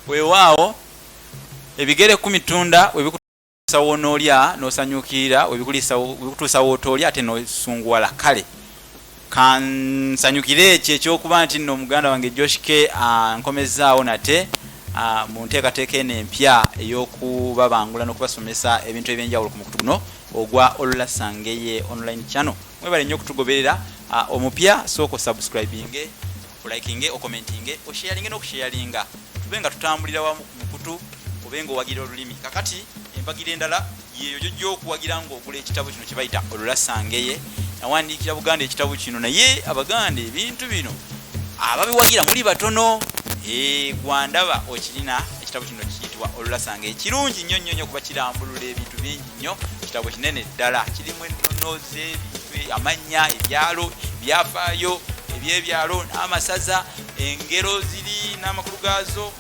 Weewaawo ebigere kumitunda webikutuusa wonoolya n'osanyukirira, webikutuusa wootoolya ate n'osunguwala. Kale kansanyukire ekyo ekyokuba nti nno muganda wange Josh K ankomezaawo nate mu nteekateeka eno empya ey'okubabangula n'okubasomesa ebintu ebyenjawulo ku mukutu guno ogwa Olulasangeye online channel. Mwebale nnyo okutugoberera. Omupya sooka osubscribinge, olikinge, okomentinge, osharinge n'okusharinga, tube nga tutambulira wamu ku mukutu, obe nga owagira olulimi. Kakati empagira endala yeeyo gyojja okuwagira ng'ogula ekitabo kino kye bayita Olulasangeye. Nawandiikira Buganda ekitabo kino, naye Abaganda ebintu bino ababiwagira muli batono. Gwandaba okirina ekitabo kino kiyitibwa Olulasangeye, kirungi nnyo nnyo nnyo kuba kirambulula ebintu bingi nnyo. Kitabo kinene ddala, kirimu ennono z'ebintu, amannya, ebyalo, ebyafaayo ebyebyalo n'amasaza, engero ziri n'amakulu gaazo,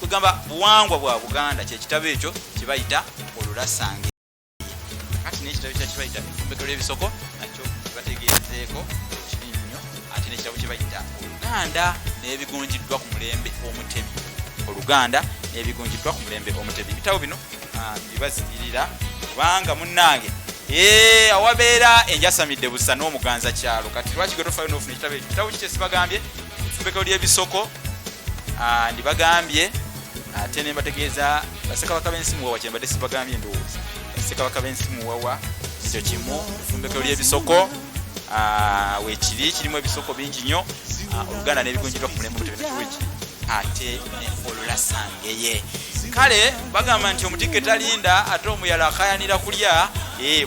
kugamba buwangwa bwa Buganda. Kyekitabo ekyo kyebayita Olulasangeye. Kati n'ekitabo ekira kyebayita Enfumbekero y'Ebisoko nakyo kibategeezeeko, kiri nnyo. Ate n'ekitabo kyebayita Oluganda n'Ebigunjiddwa ku Mulembe Omutebi, Oluganda n'Ebigunjiddwa ku Mulembe Omutebi. Ebitabo bino mbibazigirira kubanga munnange awabeera enjasamidde busa n'omuganza kyalo. Kati lwaki gwe tofayo n'ofuna ekitabo ekyo? Kitabo ki kyesibagambye? Enfumbekero ly'Ebisoko ndibagambye, ate ne mbategeeza Bassekabaka b'Ensi Muwawa, kyembadde sibagambye ndowooza. Bassekabaka b'Ensi Muwawa ekyo kimu. Enfumbekero ly'Ebisoko weekiri, kirimu ebisoko bingi nnyo. Oluganda n'Ebigunjibwa ku Mulembe Omutebi nakyo weekiri, ate ne Olulasangeye. Kale bagamba nti omutikke talinda, ate omuyala akayanira kulya.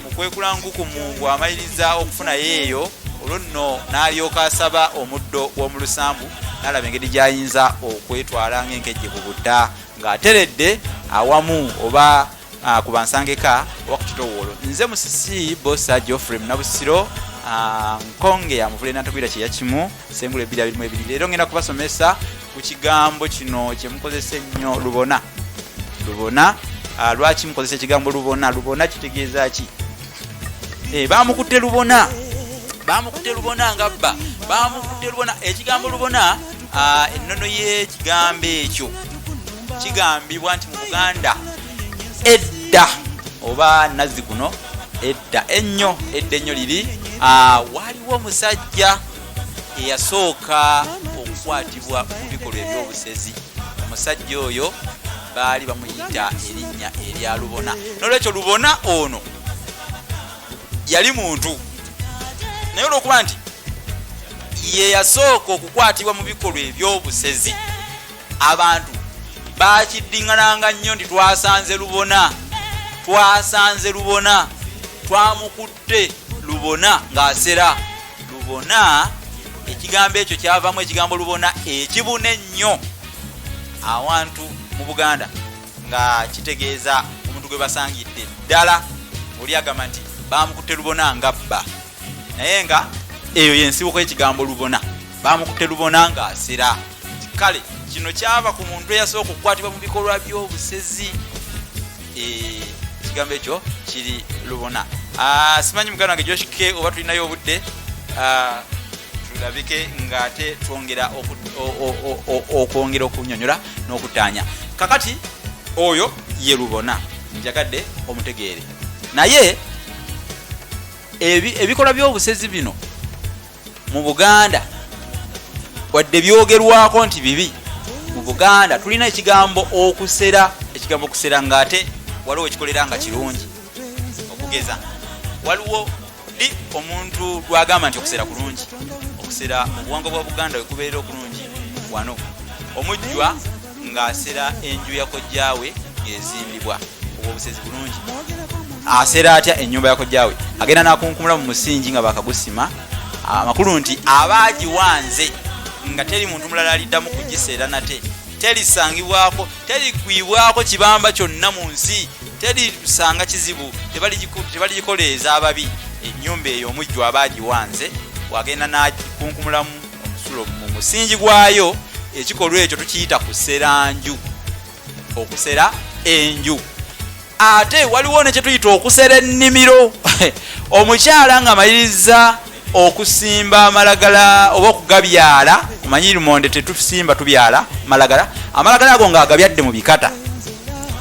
Mukwekula nkuku mu bw'amaliriza okufunayo eyo, olwo nno n'alyoka asaba omuddo gw'omu lusambu, n'alaba engeri gy'ayinza okwetwala ng'enkejje ku budda ng'ateredde awamu oba ku bansangeka oba ku kitowoolo. Nze Musisi Bosa Geoffrey Munabusiro, nkonge ya muvule nantagwira kyeya kimu sengula 2022. Leero ngenda kubasomesa ku kigambo kino kyemukozesa ennyo, lubona. Lubona, lwaki mukozesa ekigambo lubona? Lubona kitegeeza ki? Bamukutte lubona, bamukutte lubona nga bba, bamukutte lubona. Ekigambo lubona, ennono y'ekigambo ekyo kigambibwa nti mu Buganda edda oba nazzi kuno edda ennyo, edda ennyo liri, waliwo omusajja eyasooka okukwatibwa mu bikolwa eby'obusezi. Omusajja oyo baali bamuyita erinnya erya Lubona. Nolwekyo Lubona ono yali muntu, naye olwokuba nti ye yasooka okukwatibwa mu bikolwa eby'obusezi, abantu bakiddiŋŋananga nnyo nti twasanze Lubona, twasanze Lubona, twamukutte Lubona ng'asera. Lubona, ekigambo ekyo kyavamu ekigambo lubona ekibuna ennyo awantu mu Buganda, nga kitegeeza omuntu gwe basangidde ddala. Oli agamba nti bamukutte lubona nga bba, naye nga eyo yensibuko y'ekigambo lubona, bamukutte lubona ng'asera. Kale kino kyava ku muntu eyasooka okukwatibwa mu bikolwa by'obusezi. Ekigambo ekyo kiri lubona. Simanyi muganda wange Josh K oba tulinayo obudde, tulabike ng'ate twongera okwongera okunyonyola n'okutaanya. Kakati oyo ye lubona, njagadde omutegeere. Naye ebikolwa by'obusezi bino mu Buganda wadde byogerwako nti bibi, mu Buganda tulina ekigambo okusera. Ekigambo okusera ng'ate waliwo ekikolera nga kirungi. Okugeza waliwo di omuntu lwagamba nti okusera kulungi. Okusera mu buwangwa bwa Buganda wekubeera okulungi, wano omujjwa ng'asera enju ya kojjaawe ng'ezimbibwa, obwo obusezi bulungi. Asera atya ennyumba ya kojjaawe? Agenda n'akunkumula mu musingi nga bakagusima, amakulu nti aba agiwanze nga teri muntu mulala aliddamu kugiseera nate, terisangibwako, terigwibwako kibamba kyonna mu nsi, terisanga kizibu, tebaligikoleeza ababi. Ennyumba eyo omujjwa aba agiwanze, wagenda n'agikunkumulamu omusulo mu musingi gwayo. Ekikolwa ekyo tukiyita kusera nju, okusera enju. Ate waliwo ne kyetuyita okusera ennimiro. Omukyala nga amaliriza okusimba amalagala oba okugabyala, Omanyi lumonde tetusimba, tubyala malagala. Amalagala ago nga agabyadde mu bikata,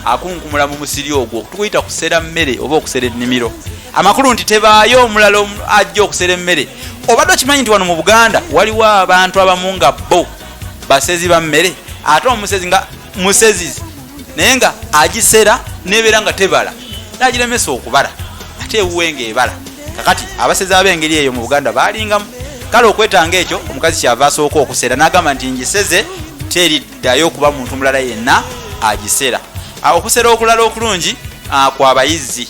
akunkumula mu musiri ogwo. Tukuyita kusera mmere oba okusera ennimiro. Amakulu nti tebaayo omulala ajja okusera emmere. Obadde okimanyi nti wano mu Buganda waliwo abantu abamu nga bo basezi ba mmere, ate omusezi nga musezi naye nga agisera nebeera nga tebala, nagiremesa okubala, ate ewuwe nga ebala. Kakati abasezi ab'engeri eyo mu Buganda balingamu. Kale okwetanga ekyo, omukazi kyava asooka okusera n'agamba nti ngiseze, teriddayo okuba muntu mulala yenna agisera. Okusera okulala okulungi kwa bayizzi.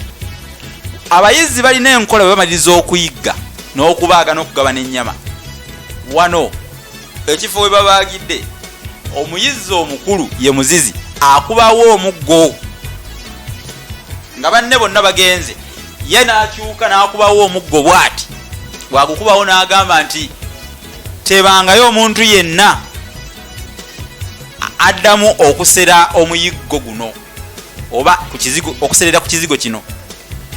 Abayizzi balina enkola bwe bamaliriza okuyigga n'okubaaga n'okugabana ennyama. Wano ekifo we babaagidde, omuyizzi omukulu ye muzizi akubawo omuggo nga banne bonna bagenze, ye n'akyuka n'akubawo omuggo. Bw'ati bwagukubawo n'agamba nti tebangayo omuntu yenna addamu okusera omuyiggo guno oba ku kizigo, okuserera ku kizigo kino.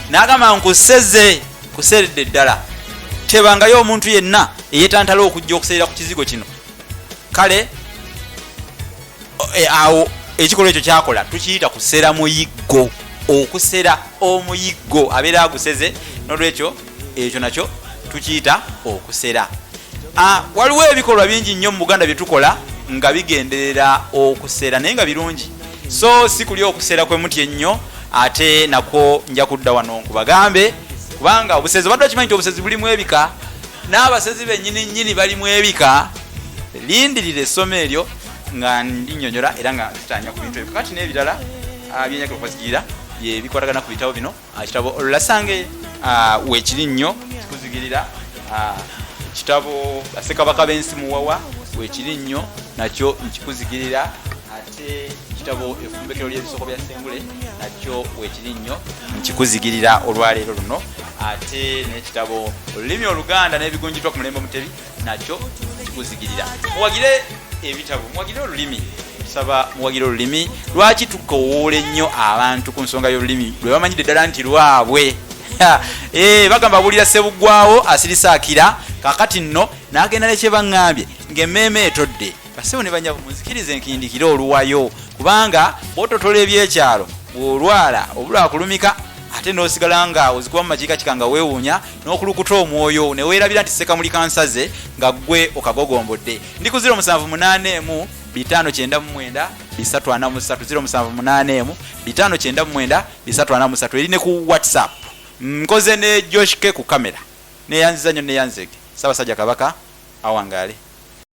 N'agamba nkuseze, kuseredde ddala, tebangayo omuntu yenna eyetantala okujja okuserera ku kizigo kino. Kale awo ekikolwa ekyo kyakola tukiyita kusera muyiggo, okusera omuyiggo abeera aguseze. Nolwekyo ekyo nakyo tukiyita okusera. Waliwo ebikolwa bingi nnyo mu Buganda byetukola nga bigenderera okusera, naye nga birungi. So si kuli okusera kwe mutya ennyo, ate nakwo nja kudda wano nkubagambe, kubanga obusezi, obadde okimanyi nti obusezi bulimu ebika, n'abasezi bennyini nnyini balimu ebika? Lindirira essomo eryo nga ndinyonyola era nga tutanya ku bintu ebyo. Kakati n'ebirala byenjagala okubazigirira byebikwatagana ku bitabo bino. Kitabo Olulasange weekiri nnyo, kikuzigirira. Kitabo Bassekabaka b'Ensi Muwawa weekiri nnyo, nakyo nkikuzigirira. Ate kitabo Effumbekero ly'Ebisoko bya Sengule nakyo weekiri nnyo, nkikuzigirira olwaleero luno. Ate n'ekitabo Olulimi Oluganda n'Ebigunjitwa ku Mulembe Omutebi nakyo nkikuzigirira. Muwagire ebitabo, muwagire olulimi. Tusaba muwagire olulimi. Lwaki tukowoola ennyo abantu ku nsonga y'olulimi lwe bamanyidde ddala nti lwabwe? Bagamba abuulira Ssebuggwawo asirisa akira. Kakati nno n'agenda ne kyebaŋŋambye ng'emmeeme etodde. Bassebo ne bannyabo, munzikirize nkindikire oluwayo, kubanga bw'ototola ebyekyalo bw'olwala obulwa akulumika, ate n'osigala nga ozikuba mu makiikakika nga weewuunya n'okulukuta omwoyo ne weerabira nti Ssekamuli kansaze nga ggwe okagogombodde. Ndi ku 0781 599 343, 0781 599 343, eri ne ku WhatsApp. Nkoze ne Josh K ku kamera. Neyanziza nnyo, neyanzege. Ssaabasajja Kabaka awangaale.